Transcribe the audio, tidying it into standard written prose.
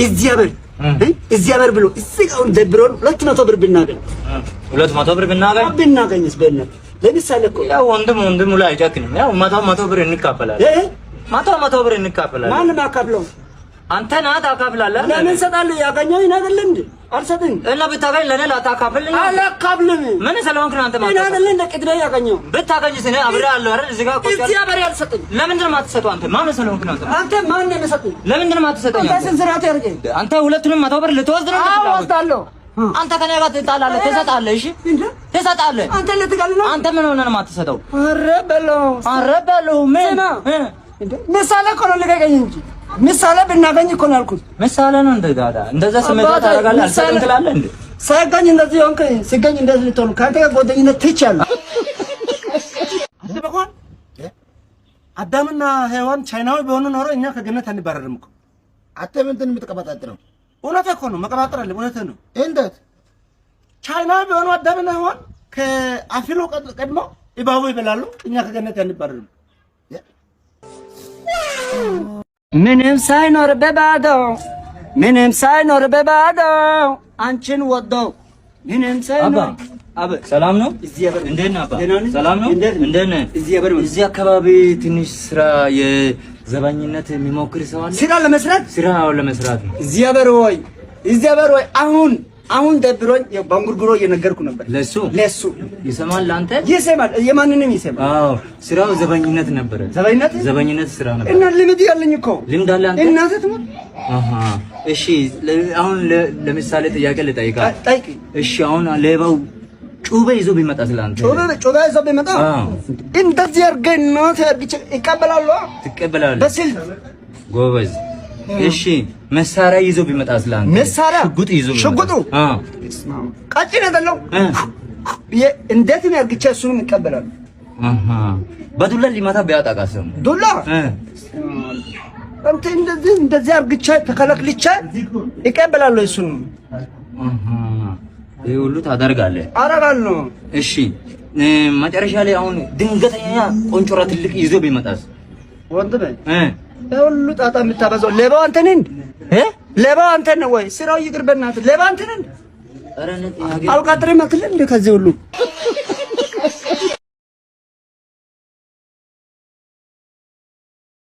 እግዚአብሔር እግዚአብሔር ብሎ እዚህ ጋር ደብሮን 200 ብር ብናገኝ፣ 200 ብር ብናገኝ፣ ብናገኝስ በእናትህ ለምሳሌ እኮ ያው ወንድም ወንድሙ ላይ አይጨክንም። ያው 100 100 ብር እንካፈላለን። 100 100 ብር እንካፈላለን። ማንም አካፍለው። አንተ ና ታካፍላለህ። ለምን እሰጣለሁ? ያገኘው አይደለ እንዴ? አልሰጥም። እና ብታገኝ ለኔ ላታካፍልኝ? አላካፍልም። ምን ስለሆንክ ነው አንተ እኔ ማለት? አይደለ እንደ ቅድሜ ያገኘው? ብታገኝስ እኔ አብሬ አለሁ አይደል? እዚህ ጋር ቁጭ ያልኩት። እግዚአብሔር አልሰጥም። ለምንድን ነው የማትሰጠው አንተ? ማን ስለሆንክ ነው አንተ? አንተ ማን ነው የምሰጥኝ? ለምንድን ነው የማትሰጠኝ? አንተ አንተ ስንት ስርዓት ያርገኝ። አንተ ሁለቱንም 100 ብር ልትወስድ ነው? አዎ ወስዳለሁ። አንተ ከኔ ጋር ትጣላለህ፣ ትሰጣለህ። እሺ ትሰጣለህ። አንተ ልትጋል ነው። አንተ ምን ሆነህ ነው የማትሰጠው? ኧረ በለው። ኧረ በለው ምን? ስማ፣ እንዴ ምሳሌ እኮ ነው፣ ልቀቀኝ እንጂ። ምሳሌ ብናገኝ እኮ ነው ያልኩት። ምሳሌ ነው እንደ ዳዳ እንደዛ ስሜት አባቴ፣ ታደርጋለህ። አልሰጥም ምሳሌ- ትላለህ እንዴ? ሳይገኝ እንደዚህ ሆንክ፣ ሲገኝ እንደዚህ ልትሆን። ከአንተ ጋር ጓደኝነት ትቻለሁ። አስበኸዋል? አዳምና ሔዋን ቻይናዊ ቢሆኑ ኖሮ እኛ ከገነት አንባረርም እኮ። አንተ ምንድን ነው የምትቀባጣጥረው? እውነት እኮ ነው፣ መቀባጠር አለ። እውነት ነው። እንዴት? ቻይናዊ ቢሆኑ አዳምና ሔዋን ከአፊሉ ቀድሞ እባቡ ይበላሉ። እኛ ከገነት አንባረርም። ምንም ሳይኖር በባዶ፣ ምንም ሳይኖር በባዶ አንቺን ወዶ፣ ምንም ሳይኖር። አባ ሰላም ነው? እግዚአብሔር። እንዴት ነህ አባ? ደህና ነኝ። ሰላም ነው? እንዴት ነህ? እንዴት ነህ? እግዚአብሔር ይመስገን። እዚህ አካባቢ ትንሽ ስራ የዘበኝነት የሚሞክር ሰው አለ? ስራ ለመስራት? ስራ ለመስራት ነው። እግዚአብሔር ወይ፣ እግዚአብሔር ወይ፣ አሁን አሁን ደብሮኝ ያው በእንጉርጉሮ እየነገርኩ ነበር። ለሱ? ለሱ። ይሰማል ለአንተ? ይሰማል፣ የማንንም ይሰማል። አዎ፣ ስራው ዘበኝነት ነበረ። ዘበኝነት? ዘበኝነት ስራ ነበር። እና ልምድ ያለኝ እኮ። ልምድ አለ አንተ? እናትህ ትሙት። አሃ፣ እሺ፣ አሁን ለምሳሌ ጥያቄ ልጠይቅህ። ጠይቅ። እሺ፣ አሁን ሌባው ጩቤ ይዞ ቢመጣ ስለአንተ? ጩቤ፣ ጩቤ ይዞ ቢመጣ እንደዚህ አድርገህ እናትህ አድርጌ ይቀበላሉ። ትቀበላለህ? በስልት። ጎበዝ። እሺ፣ መሳሪያ ይዞ ቢመጣ ስለአንተ? መሳሪያ? ሽጉጥ ይዞ ቢመጣ? ሽጉጡ? አዎ። ቀጭን አይደለው፣ እንዴት ነው አድርጌ እሱንም ይቀበላሉ። አሃ፣ በዱላ ሊመታ ቢያጠቃስ? ዱላ? አንተ እንደዚህ እንደዚህ አድርግቼ ተከለክልቼ ይቀበላሉ እሱንም። አሃ፣ ይሄ ሁሉ ታደርጋለህ? አደርጋለሁ። እሺ፣ መጨረሻ ላይ አሁን ድንገተኛ ቆንጮራ ትልቅ ይዞ ቢመጣስ? ወንድሜ፣ ይሄ ሁሉ ጣጣ የምታበዛው ሌባው አንተ ነህ እንዴ? እ? ሌባው አንተ ነህ ወይ? ስራው ይቅር በእናትህ። ሌባ አንተ ነህ እንዴ? ኧረ እኔ ጥያቄ አልቃጥሬም አትልም እንዴ ከዚህ ሁሉ?